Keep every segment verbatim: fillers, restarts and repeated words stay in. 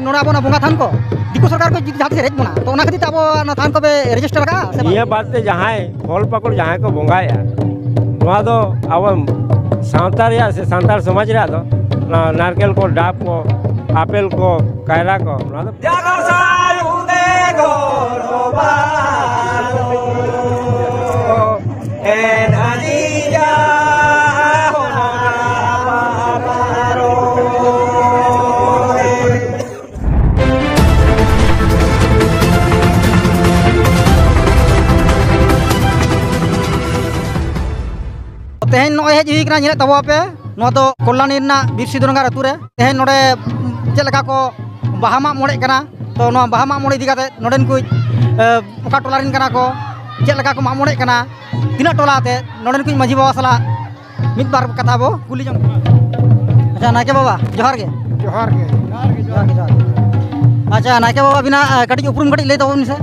ᱱᱚᱰᱮ ᱟᱵᱚᱱᱟᱜ ᱵᱚᱸᱜᱟ ᱛᱷᱟᱱ ᱠᱚ ᱫᱤᱠᱩ ᱥᱚᱨᱠᱟᱨ ᱠᱚ ᱡᱩᱫᱤ ᱡᱟᱦᱟᱸ ᱛᱤᱥ ᱨᱮᱡ ᱵᱚᱱᱟ, ᱛᱚ ᱚᱱᱟ ᱠᱷᱟᱹᱛᱤᱨ ᱛᱮ ᱟᱵᱚ ᱚᱱᱟ ᱛᱷᱟᱱ ᱠᱚᱯᱮ ᱨᱮᱡᱤᱥᱴᱟᱨ ᱟᱠᱟᱫᱼᱟ ᱥᱮ ᱵᱟᱝ? ᱱᱤᱭᱟᱹ ᱵᱟᱨ ᱛᱮ ᱡᱟᱦᱟᱸᱭ ᱯᱷᱚᱞ ᱯᱟᱠᱚᱲ ᱡᱟᱦᱟᱸᱭ ᱠᱚ ᱵᱚᱸᱜᱟᱭᱮᱫᱼᱟ, ᱱᱚᱣᱟ ᱫᱚ ᱟᱵᱚ ᱥᱟᱶᱛᱟ ᱨᱮᱭᱟᱜ ᱥᱮ ᱥᱟᱱᱛᱟᱲ ᱥᱚᱢᱟᱡᱽ ᱨᱮᱭᱟᱜ ᱫᱚ ᱱᱚᱣᱟ ᱱᱟᱨᱠᱮᱞ ᱠᱚ, ᱰᱟᱵ ᱠᱚ, ᱟᱯᱮᱞ ᱠᱚ, ᱠᱟᱭᱨᱟ ᱠᱚ, ᱱᱚᱣᱟ ᱫᱚ ᱛᱮᱦᱮᱧ ᱱᱚᱜᱼᱚᱭ ᱦᱮᱡ ᱦᱩᱭ ᱠᱟᱱᱟ, ᱧᱮᱞᱮᱫ ᱛᱟᱵᱚᱣᱟᱯᱮ, ᱱᱚᱣᱟ ᱫᱚ ᱠᱚᱞᱞᱟᱱᱤ ᱨᱮᱱᱟᱜ ᱵᱤᱨ ᱥᱤᱫᱩ ᱱᱟᱜᱟᱨ ᱟᱹᱛᱩ ᱨᱮ᱾ ᱛᱮᱦᱮᱧ ᱱᱚᱰᱮ ᱪᱮᱫ ᱞᱮᱠᱟ ᱠᱚ ᱵᱟᱦᱟ ᱢᱟᱜ ᱢᱚᱬᱮᱜ ᱠᱟᱱᱟ, ᱛᱚ ᱱᱚᱣᱟ ᱵᱟᱦᱟ ᱢᱟᱜ ᱢᱚᱬᱮ ᱤᱫᱤ ᱠᱟᱛᱮ ᱱᱚᱰᱮᱱ ᱠᱚ, ᱮ, ᱚᱠᱟ ᱴᱚᱞᱟ ᱨᱮᱱ ᱠᱟᱱᱟ ᱠᱚ, ᱪᱮᱫ ᱞᱮᱠᱟ ᱠᱚ ᱢᱟᱜ ᱢᱚᱬᱮᱜ ᱠᱟᱱᱟ, ᱛᱤᱱᱟᱹᱜ ᱴᱚᱞᱟ ᱟᱛᱮ, ᱱᱚᱰᱮᱱ ᱠᱚ ᱢᱟᱹᱡᱷᱤ ᱵᱟᱵᱟ ᱥᱟᱞᱟᱜ ᱢᱤᱫ ᱵᱟᱨ ᱠᱟᱛᱷᱟ ᱵᱚ ᱠᱩᱞᱤ ᱡᱚᱝ ᱠᱟᱱᱟ᱾ ᱟᱪᱪᱷᱟ, ᱱᱟᱭᱠᱮ ᱵᱟᱵᱟ, ᱡᱚᱦᱟᱨ ᱜᱮ᱾ ᱡᱚᱦᱟᱨ ᱜᱮ᱾ ᱡᱚᱦᱟᱨ ᱜᱮ, ᱡᱚᱦᱟᱨ ᱜᱮ᱾ ᱟᱪᱪᱷᱟ, ᱱᱟᱭᱠᱮ ᱵᱟᱵᱟ, ᱟᱹᱵᱤᱱᱟᱜ, ᱮ, ᱠᱟᱹᱴᱤᱡ ᱩᱯᱨᱩᱢ ᱠᱟᱹᱴᱤᱡ ᱞᱟᱹᱭ ᱛᱟᱵᱚᱱ ᱢᱮᱥᱮ᱾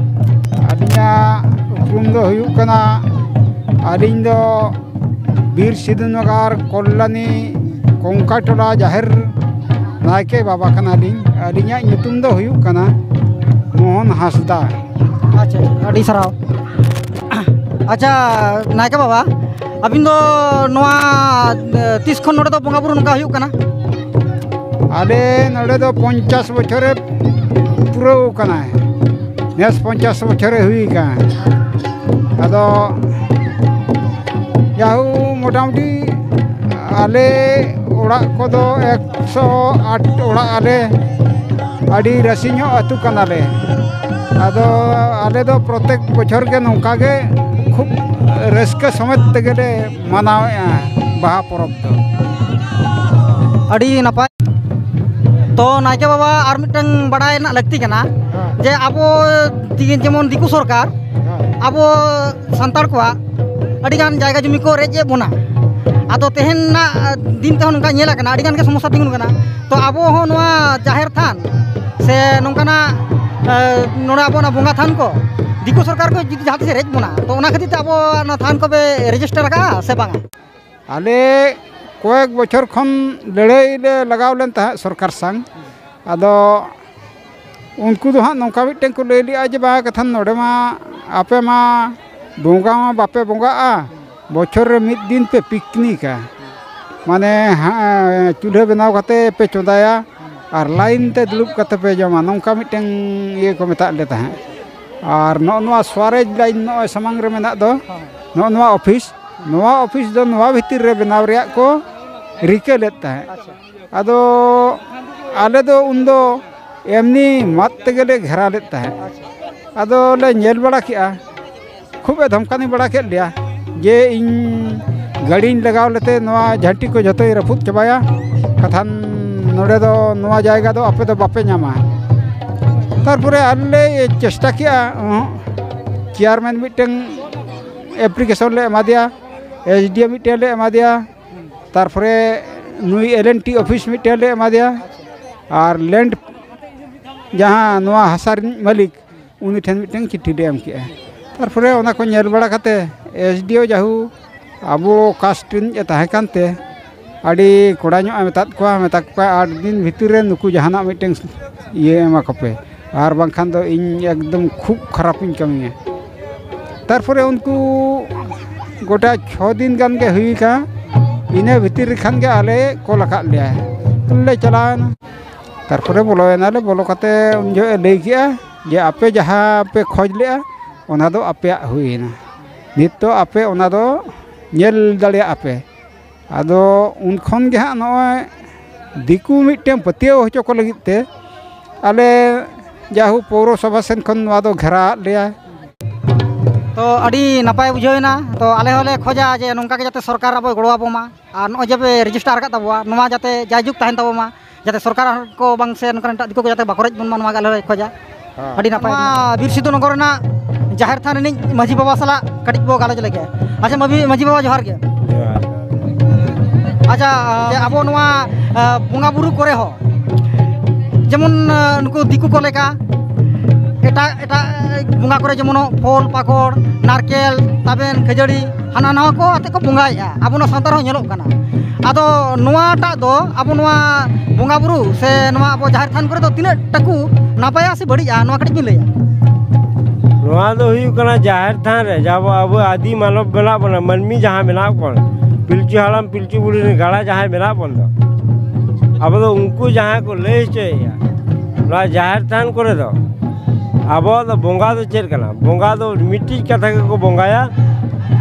ᱟᱹᱞᱤᱧᱟᱜ ᱩᱯᱨᱩᱢ ᱫᱚ ᱦᱩᱭᱩᱜ ᱠᱟᱱᱟ, ᱟᱹᱞᱤᱧ ᱫᱚ ᱵᱤᱨ ᱥᱤᱫᱩ ᱱᱟᱜᱟᱨ ᱠᱚᱞᱞᱟᱱᱤ ᱠᱚᱝᱠᱟ ᱴᱚᱞᱟ ᱡᱟᱦᱮᱨ ᱱᱟᱭᱠᱮ ᱵᱟᱵᱟ ᱠᱟᱱᱟᱞᱤᱧ᱾ ᱟᱹᱞᱤᱧᱟᱜ ᱧᱩᱛᱩᱢ ᱫᱚ ᱦᱩᱭᱩᱜ ᱠᱟᱱᱟ ᱢᱳᱦᱚᱱ ᱦᱟᱸᱥᱫᱟ᱾ ᱟᱪᱪᱷᱟ, ᱟᱪᱪᱷᱟ, ᱟᱹᱰᱤ ᱥᱟᱨᱦᱟᱣ᱾ ᱟᱪᱪᱷᱟ, ᱱᱟᱭᱠᱮ ᱵᱟᱵᱟ, ᱟᱹᱵᱤᱱ ᱫᱚ ᱱᱚᱣᱟ, ᱮ, ᱛᱤᱥ ᱠᱷᱚᱱ ᱱᱚᱰᱮ ᱫᱚ ᱵᱚᱸᱜᱟ ᱵᱩᱨᱩ ᱱᱚᱝᱠᱟ ᱦᱩᱭᱩᱜ ᱠᱟᱱᱟ? ᱟᱞᱮ ᱱᱚᱰᱮ ᱫᱚ ᱯᱚᱧᱪᱟᱥ ᱵᱚᱪᱷᱚᱨᱮ ᱯᱩᱨᱟᱹᱣ ᱠᱟᱱᱟ᱾ ᱱᱮᱥ ᱯᱚᱧᱪᱟᱥ ᱵᱚᱪᱷᱚᱨᱮ ᱦᱩᱭ ᱠᱟᱱ᱾ ᱟᱫᱚ ᱡᱟᱦᱳ, ᱢᱚᱴᱟᱢᱩᱴᱤ ᱟᱞᱮ ᱚᱲᱟᱜ ᱠᱚᱫᱚ ᱮᱠᱥᱚ ᱟᱴ ᱚᱲᱟᱜ ᱟᱞᱮ, ᱟᱹᱰᱤ ᱨᱟᱥᱤ ᱧᱚᱜ ᱟᱹᱛᱩ ᱠᱟᱱᱟᱞᱮ᱾ ᱟᱫᱚ ᱟᱞᱮ ᱫᱚ ᱯᱨᱚᱛᱮᱠ ᱵᱚᱪᱷᱚᱨ ᱜᱮ ᱱᱚᱝᱠᱟ ᱜᱮ ᱠᱷᱩᱵ ᱨᱟᱹᱥᱠᱟᱹ ᱥᱚᱢᱮᱛ ᱛᱮᱜᱮᱞᱮ ᱢᱟᱱᱟᱣᱮᱫᱼᱟ ᱵᱟᱦᱟ ᱯᱚᱨᱚᱵᱽ ᱫᱚ᱾ ᱟᱹᱰᱤ ᱱᱟᱯᱟᱭ᱾ ᱛᱚ ᱱᱟᱭᱠᱮ ᱵᱟᱵᱟ, ᱟᱨ ᱢᱤᱫᱴᱟᱝ ᱵᱟᱲᱟᱭ ᱨᱮᱱᱟᱜ ᱞᱟᱹᱠᱛᱤ ᱠᱟᱱᱟ, ᱦᱮᱸ᱾ ᱡᱮ ᱟᱵᱚ ᱫᱤ-, ᱡᱮᱢᱚᱱ ᱫᱤᱠᱩ ᱥᱚᱨᱠᱟᱨ, ᱦᱮᱸ᱾ ᱟᱵᱚ ᱥᱟᱱᱛᱟᱲ ᱠᱚᱣᱟᱜ ᱟᱹᱰᱤᱜᱟᱱ ᱡᱟᱭᱜᱟ ᱡᱩᱢᱤ ᱠᱚ ᱨᱮᱡ ᱮᱫ ᱵᱚᱱᱟ᱾ ᱟᱫᱚ ᱛᱮᱦᱮᱧ ᱨᱮᱱᱟᱜ ᱫᱤᱱ ᱛᱮᱦᱚᱸ ᱱᱚᱝᱠᱟ ᱧᱮᱞ ᱟᱠᱟᱱᱟ, ᱟᱹᱰᱤᱜᱟᱱ ᱜᱮ ᱥᱚᱢᱚᱥᱥᱟ ᱛᱤᱸᱜᱩᱱ ᱠᱟᱱᱟ᱾ ᱛᱚ ᱟᱵᱚ ᱦᱚᱸ ᱱᱚᱣᱟ ᱡᱟᱦᱮᱨ ᱛᱷᱟᱱ ᱥᱮ ᱱᱚᱝᱠᱟᱱᱟᱜ, ᱮ, ᱱᱚᱰᱮ ᱟᱵᱚᱱᱟᱜ ᱵᱚᱸᱜᱟ ᱛᱷᱟᱱ ᱠᱚ ᱫᱤᱠᱩ ᱥᱚᱨᱠᱟᱨ ᱠᱚ ᱡᱩᱫᱤ ᱡᱟᱦᱟᱸ ᱛᱤᱥ ᱨᱮᱡ ᱵᱚᱱᱟ, ᱛᱚ ᱚᱱᱟ ᱠᱷᱟᱹᱛᱤᱨ ᱛᱮ ᱟᱵᱚ ᱚᱱᱟ ᱛᱷᱟᱱ ᱠᱚᱯᱮ ᱨᱮᱡᱤᱥᱴᱟᱨ ᱟᱠᱟᱫᱼᱟ ᱥᱮ ᱵᱟᱝᱟ? ᱟᱞᱮ ᱠᱚᱭᱮᱠ ᱵᱚᱪᱷᱚᱨ ᱠᱷᱚᱱ ᱞᱟᱹᱲᱦᱟᱹᱭ ᱞᱮ ᱞᱟᱜᱟᱣ ᱞᱮᱱ ᱛᱟᱦᱮᱸᱫ ᱥᱚᱨᱠᱟᱨ ᱥᱟᱝ᱾ ᱟᱫᱚ ᱩᱱᱠᱩ ᱫᱚ ᱦᱟᱸᱜ ᱱᱚᱝᱠᱟ ᱢᱤᱫᱴᱮᱱ ᱠᱚ ᱞᱟᱹᱭ ᱞᱮᱜᱼᱟ ᱡᱮ, "ᱵᱟᱝ, ᱠᱟᱛᱷᱟ ᱱᱚᱰᱮ ᱢᱟ ᱟᱯᱮ ᱢᱟ ᱵᱚᱸᱜᱟ ᱢᱟ ᱵᱟᱯᱮ ᱵᱚᱸᱜᱟᱜᱼᱟ, ᱵᱚᱪᱷᱚᱨ ᱨᱮ ᱢᱤᱫ ᱫᱤᱱ ᱯᱮ ᱯᱤᱠᱱᱤᱠᱟ, ᱢᱟᱱᱮ ᱦᱟᱸ, ᱪᱩᱞᱦᱟᱹ ᱵᱮᱱᱟᱣ ᱠᱟᱛᱮ ᱯᱮ ᱪᱚᱸᱫᱟᱭᱟ ᱟᱨ ᱞᱟᱭᱤᱱ ᱛᱮ ᱫᱩᱲᱩᱵ ᱠᱟᱛᱮ ᱯᱮ ᱡᱚᱢᱟ", ᱱᱚᱝᱠᱟ ᱢᱤᱫᱴᱮᱱ ᱤᱭᱟᱹ ᱠᱚ ᱢᱮᱛᱟᱫ ᱞᱮ ᱛᱟᱦᱮᱸᱫ᱾ ᱟᱨ ᱱᱚᱜᱼᱚ ᱱᱚᱣᱟ ᱥᱣᱟᱨᱮᱡᱽ ᱞᱟᱭᱤᱱ ᱱᱚᱜᱼᱚᱭ ᱥᱟᱢᱟᱝ ᱨᱮ ᱢᱮᱱᱟᱜ ᱫᱚ, ᱱᱚᱜᱼᱚ ᱱᱚᱣᱟ ᱚᱯᱷᱤᱥ, ᱱᱚᱣᱟ ᱚᱯᱷᱤᱥ ᱫᱚ ᱱᱚᱣᱟ ᱵᱷᱤᱛᱤᱨ ᱨᱮ ᱵᱮᱱᱟᱣ ᱨᱮᱭᱟᱜ ᱠᱚ ᱨᱤᱠᱟᱹ ᱞᱮᱫ ᱛᱟᱦᱮᱸᱫ᱾ ᱟᱪᱪᱷᱟ᱾ ᱟᱫᱚ ᱟᱞᱮ ᱫᱚ ᱩᱱᱫᱚ ᱮᱢᱱᱤ ᱢᱟᱫ ᱛᱮᱜᱮ ᱞᱮ ᱜᱷᱮᱨᱟᱣ ᱞᱮᱫ ᱛᱟᱦᱮᱸᱫ᱾ ᱟᱪᱪᱷᱟ᱾ ᱟᱫᱚ ᱞᱮ ᱧᱮᱞ ᱵᱟᱲᱟ ᱠᱮᱜᱼᱟ, ᱠᱷᱩᱵ ᱮ ᱫᱷᱚᱢᱠᱟᱱᱤ ᱵᱟᱲᱟ ᱠᱮᱫ ᱞᱮᱭᱟ ᱡᱮ ᱤᱧ ᱜᱟᱹᱰᱤᱧ ᱞᱟᱜᱟᱣ ᱞᱮᱛᱮ ᱱᱚᱣᱟ ᱡᱷᱟᱹᱱᱴᱤ ᱠᱚ ᱡᱷᱚᱛᱚᱭ ᱨᱟᱹᱯᱩᱫ ᱪᱟᱵᱟᱭᱟ, ᱠᱟᱛᱷᱟᱱ ᱱᱚᱰᱮ ᱫᱚ ᱱᱚᱣᱟ ᱡᱟᱭᱜᱟ ᱫᱚ ᱟᱯᱮ ᱫᱚ ᱵᱟᱯᱮ ᱧᱟᱢᱟ᱾ ᱛᱟᱨᱯᱚᱨᱮ ᱟᱞᱮ ᱞᱮ ᱪᱮᱥᱴᱟ ᱠᱮᱜᱼᱟ, ᱚᱦᱚᱸ, ᱪᱮᱭᱟᱨᱢᱮᱱ ᱢᱤᱫᱴᱟᱝ ᱮᱯᱞᱤᱠᱮᱥᱚᱱ ᱞᱮ ᱮᱢᱟ ᱫᱮᱭᱟ, ᱮᱥ ᱰᱤ ᱳ ᱢᱤᱫᱴᱟᱝ ᱞᱮ ᱮᱢᱟ ᱫᱮᱭᱟ, ᱛᱟᱨᱯᱚᱨᱮ ᱱᱩᱭ ᱮᱞ ᱮᱱᱰ ᱴᱤ ᱚᱯᱷᱤᱥ ᱢᱤᱫᱴᱮᱱ ᱞᱮ ᱮᱢᱟ ᱫᱮᱭᱟ, ᱟᱨ ᱞᱮᱱᱰ ᱡᱟᱦᱟᱸ ᱱᱚᱣᱟ ᱦᱟᱥᱟ ᱨᱤᱱᱤᱡ ᱢᱟᱹᱞᱤᱠ, ᱩᱱᱤ ᱴᱷᱮᱱ ᱢᱤᱫᱴᱮᱱ ᱪᱤᱴᱷᱤ ᱞᱮ ᱮᱢ ᱠᱮᱜᱼᱟ᱾ ᱛᱟᱨᱯᱚᱨᱮ ᱚᱱᱟ ᱠᱚ ᱧᱮᱞ ᱵᱟᱲᱟ ᱠᱟᱛᱮ ᱮᱥ ᱰᱤ ᱳ ᱡᱟᱦᱩ ᱟᱵᱚ ᱠᱟᱥᱴ ᱨᱤᱱᱤᱡ ᱮ ᱛᱟᱦᱮᱸ ᱠᱟᱱᱛᱮ ᱟᱹᱰᱤ ᱠᱚᱲᱟ ᱧᱚᱜ ᱮ ᱢᱮᱛᱟᱫ ᱠᱚᱣᱟ, ᱢᱮᱛᱟ ᱠᱚ ᱠᱚᱣᱟ, "ᱟᱴ ᱫᱤᱱ ᱵᱷᱤᱛᱤᱨ ᱨᱮ ᱱᱩᱠᱩ ᱡᱟᱦᱟᱱᱟᱜ ᱢᱤᱫᱴᱮᱱ ᱤᱭᱟᱹ ᱮᱢᱟ ᱠᱚᱯᱮ, ᱟᱨ ᱵᱟᱝᱠᱷᱟᱱ ᱫᱚ ᱤᱧ ᱮᱠᱫᱚᱢ ᱠᱷᱩᱵ ᱠᱷᱟᱨᱟᱯ ᱤᱧ ᱠᱟᱹᱢᱤᱭᱟ᱾" ᱛᱟᱨᱯᱚᱨᱮ ᱩᱱᱠᱩ ᱜᱚᱴᱟ ᱪᱷᱚ ᱫᱤᱱ ᱜᱟᱱ ᱜᱮ ᱦᱩᱭ ᱠᱟᱱᱟ, ᱤᱱᱟᱹ ᱵᱷᱤᱛᱤᱨ ᱨᱮ ᱠᱷᱟᱱ ᱜᱮ ᱟᱞᱮ ᱠᱚᱞ ᱟᱠᱟᱫ ᱞᱮᱭᱟ, ᱞᱮ ᱪᱟᱞᱟᱣᱮᱱᱟ᱾ ᱛᱟᱨᱯᱚᱨᱮ ᱵᱚᱞᱚᱭᱮᱱᱟᱞᱮ, ᱵᱚᱞᱚ ᱠᱟᱛᱮ ᱩᱱ ᱡᱚᱦᱚᱜ ᱮ ᱞᱟᱹᱭ ᱠᱮᱜᱼᱟ ᱡᱮ, "ᱟᱯᱮ ᱡᱟᱦᱟᱸ ᱯᱮ ᱠᱷᱚᱡᱽ ᱞᱮᱜᱼᱟ, ᱚᱱᱟ ᱫᱚ ᱟᱯᱮᱭᱟᱜ ᱦᱩᱭᱮᱱᱟ, ᱱᱤᱛ ᱫᱚ ᱟᱯᱮ ᱚᱱᱟ ᱫᱚ ᱧᱮᱞ ᱫᱟᱲᱮᱭᱟᱜᱼᱟ ᱯᱮ᱾" ᱟᱫᱚ ᱩᱱ ᱠᱷᱚᱱ ᱜᱮ ᱦᱟᱸᱜ ᱱᱚᱜᱼᱚᱭ ᱫᱤᱠᱩ ᱢᱤᱫᱴᱮᱱ ᱯᱟᱹᱛᱭᱟᱹᱣ ᱦᱚᱪᱚ ᱠᱚ ᱞᱟᱹᱜᱤᱫ ᱛᱮ ᱟᱞᱮ ᱡᱟᱦᱳ ᱯᱳᱣᱨᱚᱥᱚᱵᱷᱟ ᱥᱮᱱ ᱠᱷᱚᱱ ᱱᱚᱣᱟ ᱫᱚ ᱜᱷᱮᱨᱟᱣᱟᱫ ᱞᱮᱭᱟ᱾ ᱛᱚ, ᱟᱹᱰᱤ ᱱᱟᱯᱟᱭ ᱵᱩᱡᱷᱟᱹᱣ ᱮᱱᱟ᱾ ᱛᱚ, ᱟᱞᱮ ᱦᱚᱸᱞᱮ ᱠᱷᱚᱡᱟ ᱡᱮ ᱱᱚᱝᱠᱟ ᱜᱮ ᱡᱟᱛᱮ ᱥᱚᱨᱠᱟᱨ ᱟᱵᱚᱭ ᱜᱚᱲᱚ ᱟᱵᱚ ᱢᱟ, ᱟᱨ ᱱᱚᱜᱼᱚᱭ ᱡᱮ ᱯᱮ ᱨᱮᱡᱤᱥᱴᱟᱨ ᱟᱠᱟᱫ ᱛᱟᱵᱚᱣᱟ, ᱱᱚᱣᱟ ᱡᱟᱛᱮ ᱡᱟᱭᱡᱩᱜᱽ ᱛᱟᱦᱮᱱ ᱛᱟᱵᱚ ᱢᱟ, ᱡᱟᱛᱮ ᱥᱚᱨᱠᱟᱨ ᱠᱚ ᱵᱟᱝ ᱥᱮ ᱱᱚᱝᱠᱟᱱ ᱮᱴᱟᱜ ᱫᱤᱠᱩ ᱠᱚ ᱡᱟᱛᱮ ᱵᱟᱠᱚ ᱨᱮᱡ ᱵᱚᱱ ᱢᱟ, ᱱᱚᱣᱟ ᱜᱮ ᱟᱞᱮ ᱞᱮ ᱠᱷᱚᱡᱟ᱾ ᱦᱮᱸ᱾ ᱟᱹᱰᱤ ᱱᱟᱯᱟᱭ᱾ ᱱᱚᱣᱟ ᱵᱤᱨ ᱥᱤᱫᱩ ᱱᱚᱜᱚᱨ ᱨᱮᱱᱟᱜ ᱡᱟᱦᱮᱨ ᱛᱷᱟᱱ ᱨᱤᱱᱤᱡ ᱢᱟᱹᱡᱷᱤ ᱵᱟᱵᱟ ᱥᱟᱞᱟᱜ ᱠᱟᱹᱴᱤᱡ ᱵᱚ ᱜᱟᱞᱚᱪ ᱞᱮᱜᱮ᱾ ᱟᱪᱪᱷᱟ, ᱢᱟᱹᱡᱷᱤ, ᱢᱟᱹᱡᱷᱤ ᱵᱟᱵᱟ, ᱡᱚᱦᱟᱨ ᱜᱮ᱾ ᱡᱚᱦᱟᱨ᱾ ᱟᱪᱪᱷᱟ, ᱟᱵᱚ ᱱᱚᱣᱟ, ᱟ, ᱵᱚᱸᱜᱟ ᱵᱩᱨᱩ ᱠᱚᱨᱮ ᱦᱚᱸ ᱡᱮᱢᱚᱱ, ᱟ, ᱱᱩᱠᱩ ᱫᱤᱠᱩ ᱠᱚ ᱞᱮᱠᱟ ᱮᱴᱟᱜ ᱮᱴᱟᱜ ᱵᱚᱸᱜᱟ ᱠᱚᱨᱮ ᱡᱮᱢᱚᱱ ᱯᱷᱚᱞ, ᱯᱟᱠᱚᱲ, ᱱᱟᱨᱠᱮᱞ, ᱛᱟᱵᱮᱱ, ᱠᱷᱟᱹᱡᱟᱹᱲᱤ, ᱦᱟᱱᱟ ᱱᱟᱣᱟ ᱠᱚ ᱟᱛᱮ ᱠᱚ ᱵᱚᱸᱜᱟᱭᱮᱫᱼᱟ᱾ ᱟᱵᱚ ᱱᱚᱣᱟ ᱥᱟᱶᱛᱟ ᱨᱮᱦᱚᱸ ᱧᱮᱞᱚᱜ ᱠᱟᱱᱟ᱾ ᱟᱫᱚ ᱱᱚᱣᱟᱴᱟᱜ ᱫᱚ ᱟᱵᱚ ᱱᱚᱣᱟ ᱵᱚᱸᱜᱟ ᱵᱩᱨᱩ ᱥᱮ ᱱᱚᱣᱟ ᱟᱵᱚ ᱡᱟᱦᱮᱨ ᱛᱷᱟᱱ ᱠᱚᱨᱮ ᱫᱚ ᱛᱤᱱᱟᱹᱜ ᱴᱟᱠᱩ ᱱᱟᱯᱟᱭᱟ ᱥᱮ ᱵᱟᱹᱲᱤᱡᱼᱟ, ᱱᱚᱣᱟ ᱠᱟᱹᱴᱤᱡ ᱵᱤᱱ ᱞᱟᱹᱭᱟ? ᱱᱚᱣᱟ ᱫᱚ ᱦᱩᱭᱩᱜ ᱠᱟᱱᱟ ᱡᱟᱦᱮᱨ ᱛᱷᱟᱱ ᱨᱮ ᱡᱟᱦᱟᱸ ᱟᱵᱚ ᱟᱹᱫᱤ ᱢᱟᱱᱚᱵ ᱢᱮᱱᱟᱜ ᱵᱚᱱᱟ, ᱢᱟᱹᱱᱢᱤ ᱡᱟᱦᱟᱸ ᱢᱮᱱᱟᱜ ᱵᱚᱱ, ᱯᱤᱞᱪᱩ ᱦᱟᱲᱟᱢ ᱯᱤᱞᱪᱩ ᱵᱩᱲᱦᱤ ᱨᱮᱱ ᱜᱟᱲᱟ ᱡᱟᱦᱟᱸᱭ ᱢᱮᱱᱟᱜ ᱵᱚᱱ ᱫᱚ, ᱟᱵᱚ ᱫᱚ ᱩᱱᱠᱩ ᱡᱟᱦᱟᱸᱭ ᱠᱚ ᱞᱟᱹᱭ ᱦᱚᱪᱚᱭᱮᱫᱼᱟ ᱱᱚᱣᱟ ᱡᱟᱦᱮᱨ ᱛᱷᱟᱱ ᱠᱚᱨᱮ ᱫᱚ, ᱟᱵᱚᱣᱟᱜ ᱫᱚ ᱵᱚᱸᱜᱟ ᱫᱚ ᱪᱮᱫ ᱠᱟᱱᱟ? ᱵᱚᱸᱜᱟ ᱫᱚ ᱢᱤᱫᱴᱤᱡ ᱠᱟᱛᱷᱟ ᱜᱮᱠᱚ ᱵᱚᱸᱜᱟᱭᱟ,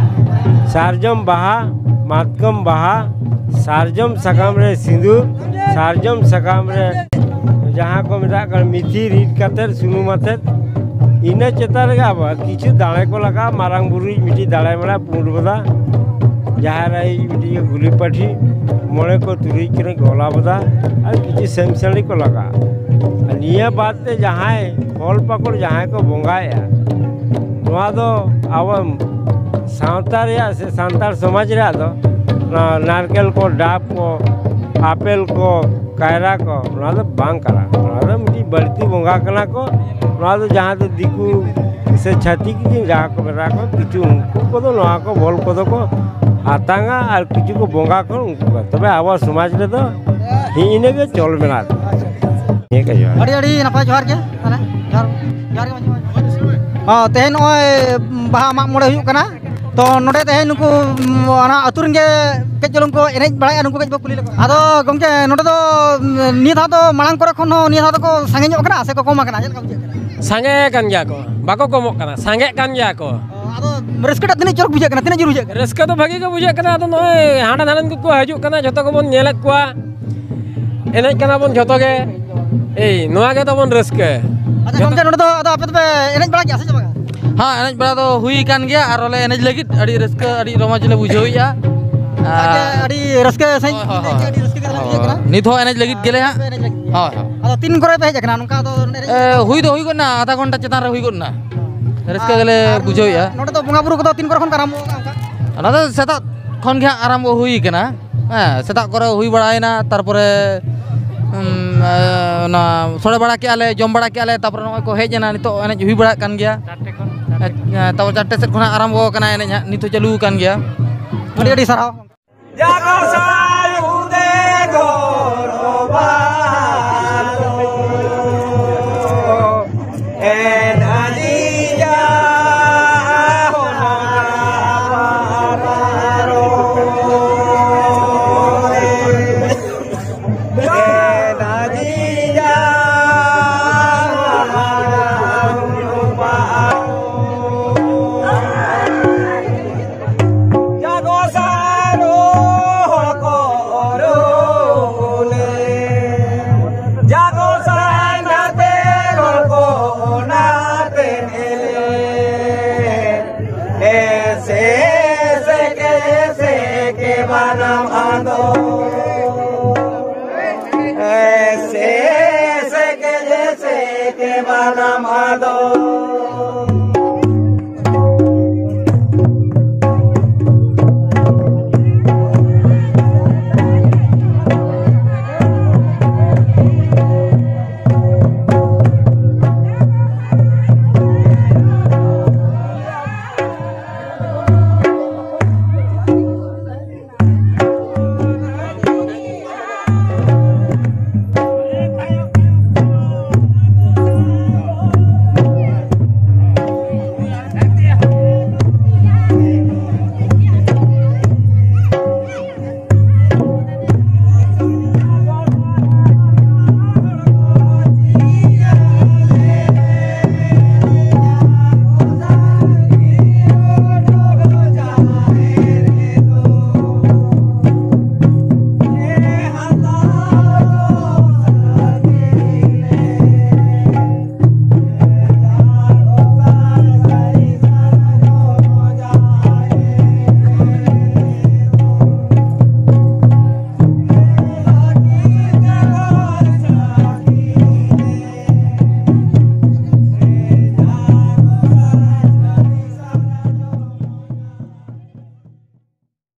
ᱥᱟᱨᱡᱚᱢ ᱵᱟᱦᱟ, ᱢᱟᱛᱠᱚᱢ ᱵᱟᱦᱟ, ᱥᱟᱨᱡᱚᱢ ᱥᱟᱠᱟᱢ ᱨᱮ ᱥᱤᱸᱫᱩᱨ, ᱥᱟᱨᱡᱚᱢ ᱥᱟᱠᱟᱢ ᱨᱮ ᱡᱟᱦᱟᱸ ᱠᱚ ᱢᱮᱛᱟᱜ ᱠᱟᱱᱟ ᱢᱤᱛᱷᱤ ᱨᱤᱫ ᱠᱟᱛᱮᱫ, ᱥᱩᱱᱩᱢ ᱟᱛᱮᱫ, ᱤᱱᱟᱹ ᱪᱮᱛᱟᱱ ᱨᱮᱜᱮ ᱟᱵᱚ ᱠᱤᱪᱷᱩ ᱫᱟᱲᱮ ᱠᱚ ᱞᱟᱜᱟᱜᱼᱟ᱾ ᱢᱟᱨᱟᱝ ᱵᱩᱨᱩᱭᱤᱡ ᱢᱤᱫᱴᱤᱡ ᱫᱟᱲᱮ ᱢᱮᱱᱟᱜᱼᱟ, ᱯᱩᱸᱰ ᱵᱚᱫᱟ, ᱡᱟᱦᱮᱨ ᱟᱭᱳᱭᱤᱡ ᱢᱤᱫᱴᱤᱡ ᱜᱩᱞᱤ ᱯᱟᱹᱴᱷᱤ, ᱢᱚᱬᱮ ᱠᱚ ᱛᱩᱨᱩᱭ ᱠᱤᱱ ᱜᱚᱞᱟ ᱵᱚᱫᱟ, ᱟᱨ ᱠᱤᱪᱷᱩ ᱥᱮᱢ ᱥᱟᱹᱲᱤ ᱠᱚ ᱞᱟᱜᱟᱜᱼᱟ᱾ ᱟᱨ ᱱᱤᱭᱟᱹ ᱵᱟᱫ ᱛᱮ ᱡᱟᱦᱟᱸᱭ ᱯᱷᱚᱞ ᱯᱟᱠᱚᱲ ᱡᱟᱦᱟᱸᱭ ᱠᱚ ᱵᱚᱸᱜᱟᱭᱮᱫᱼᱟ, ᱱᱚᱣᱟ ᱫᱚ ᱟᱵᱚ ᱥᱟᱶᱛᱟ ᱨᱮᱭᱟᱜ ᱥᱮ ᱥᱟᱱᱛᱟᱲ ᱥᱚᱢᱟᱡᱽ ᱨᱮᱭᱟᱜ ᱫᱚ ᱱᱚᱣᱟ ᱱᱟᱨᱠᱮᱞ ᱠᱚ, ᱰᱟᱵ ᱠᱚ, ᱟᱯᱮᱞ ᱠᱚ, ᱠᱟᱭᱨᱟ ᱠᱚ, ᱱᱚᱣᱟ ᱫᱚ ᱵᱟᱝ ᱠᱟᱱᱟ᱾ ᱱᱚᱣᱟ ᱫᱚ ᱢᱤᱫᱴᱤᱡ ᱵᱟᱹᱲᱛᱤ ᱵᱚᱸᱜᱟ ᱠᱟᱱᱟ ᱠᱚ᱾ ᱱᱚᱣᱟ ᱫᱚ ᱡᱟᱦᱟᱸ ᱫᱚ ᱫᱤᱠᱩ ᱥᱮ ᱪᱷᱟᱹᱛᱤᱠ ᱜᱮ ᱡᱟᱦᱟᱸ ᱠᱚ ᱢᱮᱛᱟ ᱠᱚ, ᱠᱤᱪᱷᱩ ᱩᱱᱠᱩ ᱠᱚᱫᱚ ᱱᱚᱣᱟ ᱠᱚ ᱵᱚᱞ ᱠᱚᱫᱚ ᱠᱚ ᱟᱛᱟᱝᱟ ᱟᱨ ᱠᱤᱪᱷᱩ ᱠᱚ ᱵᱚᱸᱜᱟ ᱠᱚ ᱩᱱᱠᱩ ᱠᱚ᱾ ᱛᱚᱵᱮ ᱟᱵᱚᱣᱟᱜ ᱥᱚᱢᱟᱡᱽ ᱨᱮᱫᱚ ᱦᱤᱸᱜ ᱤᱱᱟᱹ ᱜᱮ ᱪᱚᱞ ᱢᱮᱱᱟᱜᱼᱟ᱾ ᱱᱤᱭᱟᱹ ᱜᱮ ᱡᱚᱦᱟᱨ᱾ ᱟᱹᱰᱤ ᱟᱹᱰᱤ ᱱᱟᱯᱟᱭ, ᱡᱚᱦᱟᱨ ᱜᱮ᱾ ᱛᱟᱦᱚᱞᱮ ᱡᱚᱦᱟᱨ, ᱡᱚᱦᱟᱨ ᱜᱮ ᱢᱟᱹᱡᱷᱤ ᱵᱟᱵᱟ᱾ ᱦᱚᱸ, ᱛᱮᱦᱮᱧ ᱱᱚᱜᱼᱚᱭ ᱵᱟᱦᱟ ᱢᱟᱜ ᱢᱚᱬᱮ ᱦᱩᱭᱩᱜ ᱠᱟᱱᱟ, ᱛᱚ ᱱᱚᱰᱮ ᱛᱮᱦᱮᱧ ᱱᱩᱠᱩ, ᱩᱢ, ᱚᱱᱟ ᱟᱹᱛᱩ ᱨᱮᱱ ᱜᱮ ᱠᱟᱹᱡ ᱪᱩᱞᱩᱝ ᱠᱚ ᱮᱱᱮᱡ ᱵᱟᱲᱟᱭᱮᱫᱼᱟ, ᱱᱩᱠᱩ ᱠᱟᱹᱡ ᱵᱚ ᱠᱩᱞᱤ ᱞᱮᱠᱚ᱾ ᱟᱫᱚ ᱜᱚᱢᱠᱮ, ᱱᱚᱰᱮ ᱫᱚ, ᱩᱢ, ᱱᱤᱭᱟᱹ ᱫᱷᱟᱣ ᱫᱚ ᱢᱟᱲᱟᱝ ᱠᱚᱨᱮ ᱠᱷᱚᱱ ᱦᱚᱸ ᱱᱤᱭᱟᱹ ᱫᱷᱟᱣ ᱫᱚᱠᱚ ᱥᱟᱸᱜᱮ ᱧᱚᱜ ᱠᱟᱱᱟ ᱥᱮ ᱠᱚ ᱠᱚᱢ ᱟᱠᱟᱱᱟ, ᱪᱮᱫ ᱞᱮᱠᱟ ᱵᱩᱡᱷᱟᱹᱜ ᱠᱟᱱᱟ? ᱥᱟᱸᱜᱮ ᱟᱠᱟᱱ ᱜᱮᱭᱟ ᱠᱚ, ᱵᱟᱠᱚ ᱠᱚᱢᱚᱜ ᱠᱟᱱᱟ, ᱥᱟᱸᱜᱮᱜ ᱠᱟᱱ ᱜᱮᱭᱟ ᱠᱚ᱾ ᱚ, ᱟᱫᱚ ᱨᱟᱹᱥᱠᱟᱹ ᱴᱟᱜ ᱛᱤᱱᱟᱹᱜ ᱪᱚᱨᱚᱠ ᱵᱩᱡᱷᱟᱹᱜ ᱠᱟᱱᱟ, ᱛᱤᱱᱟᱹᱜ ᱡᱳᱨ ᱵᱩᱡᱷᱟᱹᱜ ᱠᱟᱱᱟ? ᱨᱟᱹᱥᱠᱟᱹ ᱫᱚ ᱵᱷᱟᱹᱜᱤ ᱜᱮ ᱵᱩᱡᱷᱟᱹᱜ ᱠᱟᱱᱟ᱾ ᱟᱫᱚ ᱱᱚᱜᱼᱚᱭ ᱦᱟᱸᱰᱮ ᱱᱟᱰᱮᱱ ᱠᱚᱠᱚ ᱦᱤᱡᱩᱜ ᱠᱟᱱᱟ, ᱡᱷᱚᱛᱚ ᱜᱮᱵᱚᱱ ᱧᱮᱞᱮᱫ ᱠᱚᱣᱟ, ᱮᱱᱮᱡ ᱠᱟᱱᱟ ᱵᱚᱱ ᱡᱷᱚᱛᱚ ᱜᱮ᱾ ᱮᱭ ᱱᱚᱣᱟ ᱜᱮ ᱛᱟᱵᱚᱱ ᱨᱟᱹᱥᱠᱟᱹ᱾ ᱟᱪᱪᱷᱟ ᱡᱷᱚᱛᱚ ᱜᱚᱢᱠᱮ, ᱱᱚᱰᱮ ᱫᱚ ᱟᱫᱚ ᱟᱯᱮ ᱫᱚᱯᱮ ᱮᱱᱮᱡ ᱵᱟᱲᱟ ᱠᱮᱜᱼᱟ ᱥᱮ ᱪᱮᱫ ᱵᱟᱝᱟ? ᱦᱮᱸ, ᱮᱱᱮᱡ ᱵᱟᱲᱟ ᱫᱚ ᱦᱩᱭ ᱟᱠᱟᱱ ᱜᱮᱭᱟ, ᱟᱨ ᱦᱚᱸᱞᱮ ᱮᱱᱮᱡ ᱞᱟᱹᱜᱤᱫ᱾ ᱟᱹᱰᱤ ᱨᱟᱹᱥᱠᱟᱹ, ᱟᱹᱰᱤ ᱨᱚᱢᱚᱡᱽ ᱞᱮ ᱵᱩᱡᱷᱟᱹᱣᱮᱫᱼᱟ᱾ ᱟᱪᱪᱷᱟ, ᱟᱨ ᱟᱹᱰᱤ ᱨᱟᱹᱥᱠᱟᱹ ᱥᱟᱺᱦᱤᱡ ᱦᱳᱭ, ᱦᱳᱭ, ᱮᱱᱮᱡ ᱦᱳᱭ᱾ ᱟᱹᱰᱤ ᱨᱟᱹᱥᱠᱟᱹ ᱜᱮ ᱦᱳᱭ, ᱵᱩᱡᱷᱟᱹᱜ ᱠᱟᱱᱟ᱾ ᱱᱤᱛ ᱦᱚᱸ ᱮᱱᱮᱡ ᱞᱟᱹᱜᱤᱫ ᱜᱮᱞᱮ ᱦᱟᱸᱜ᱾ ᱯᱮ ᱮᱱᱮᱡ ᱞᱟᱹᱜᱤᱫ᱾ ᱦᱳᱭ, ᱦᱳᱭ᱾ ᱟᱫᱚ ᱛᱤᱱ ᱠᱚᱨᱮ ᱯᱮ ᱦᱮᱡ ᱟᱠᱟᱱᱟ ᱱᱚᱝᱠᱟ ᱫᱚ ᱮᱱᱮᱡ? ᱮ, ᱦᱩᱭ ᱫᱚ ᱦᱩᱭ ᱜᱚᱫ ᱱᱟ, ᱟᱫᱷᱟ ᱜᱷᱚᱱᱴᱟ ᱪᱮᱛᱟᱱ ᱨᱮ ᱦᱩᱭ ᱜᱚᱫ ᱱᱟ᱾ ᱨᱟᱹᱥᱠᱟᱹ ᱟᱨ, ᱜᱮᱞᱮ ᱟᱨ ᱵᱩᱡᱷᱟᱹᱣᱮᱫᱼᱟ᱾ ᱱᱚᱰᱮ ᱫᱚ ᱵᱚᱸᱜᱟ ᱵᱩᱨᱩ ᱠᱚᱫᱚ ᱛᱤᱱ ᱠᱚᱨᱮ ᱠᱷᱚᱱ ᱠᱚ ᱟᱨᱟᱢᱵᱷᱚ ᱟᱠᱟᱫᱼᱟ ᱚᱱᱠᱟ? ᱚᱱᱟ ᱫᱚ ᱥᱮᱛᱟᱜ ᱠᱷᱚᱱ ᱜᱮ ᱦᱟᱸᱜ ᱟᱨᱟᱢᱵᱷᱚ ᱦᱩᱭ ᱠᱟᱱᱟ᱾ ᱦᱮᱸ, ᱥᱮᱛᱟᱜ ᱠᱚᱨᱮ ᱦᱩᱭ ᱵᱟᱲᱟᱭᱮᱱᱟ, ᱛᱟᱨᱯᱚᱨᱮ, ᱩᱢ, ᱮ, ᱚᱱᱟ ᱥᱚᱲᱮ ᱵᱟᱲᱟ ᱠᱮᱜᱼᱟ ᱞᱮ, ᱡᱚᱢ ᱵᱟᱲᱟ ᱠᱮᱜᱼᱟ ᱞᱮ, ᱛᱟᱨᱯᱚᱨᱮ ᱱᱚᱜᱼᱚᱭ ᱠᱚ ᱦᱮᱡ ᱮᱱᱟ, ᱱᱤᱛᱚᱜ ᱮᱱᱮᱡ ᱦᱩᱭ ᱵᱟᱲᱟᱜ ᱠᱟᱱ ᱜᱮᱭᱟ᱾ ᱪᱟᱨᱴᱮ ᱠᱷᱚᱱ, ᱪᱟᱨᱴᱮ ᱠᱷᱚᱱ᱾ ᱮ, ᱛᱟᱨᱯᱚᱨ ᱪᱟᱨᱴᱮ ᱥᱮᱫ ᱠᱷᱚᱱᱟᱜ ᱟᱨᱟᱢᱵᱷᱚ ᱟᱠᱟᱱᱟ ᱮᱱᱮᱡ ᱦᱟᱸᱜ, ᱱᱤᱛ ᱦᱚᱸ ᱪᱟᱹᱞᱩ ᱟᱠᱟᱱ ᱜᱮᱭᱟ᱾ ᱟᱹᱰᱤ ᱟᱹᱰᱤ ᱥᱟᱨᱦᱟᱣ᱾ ᱛᱮ ᱢᱟᱱᱟᱢ ᱟᱫᱚ᱾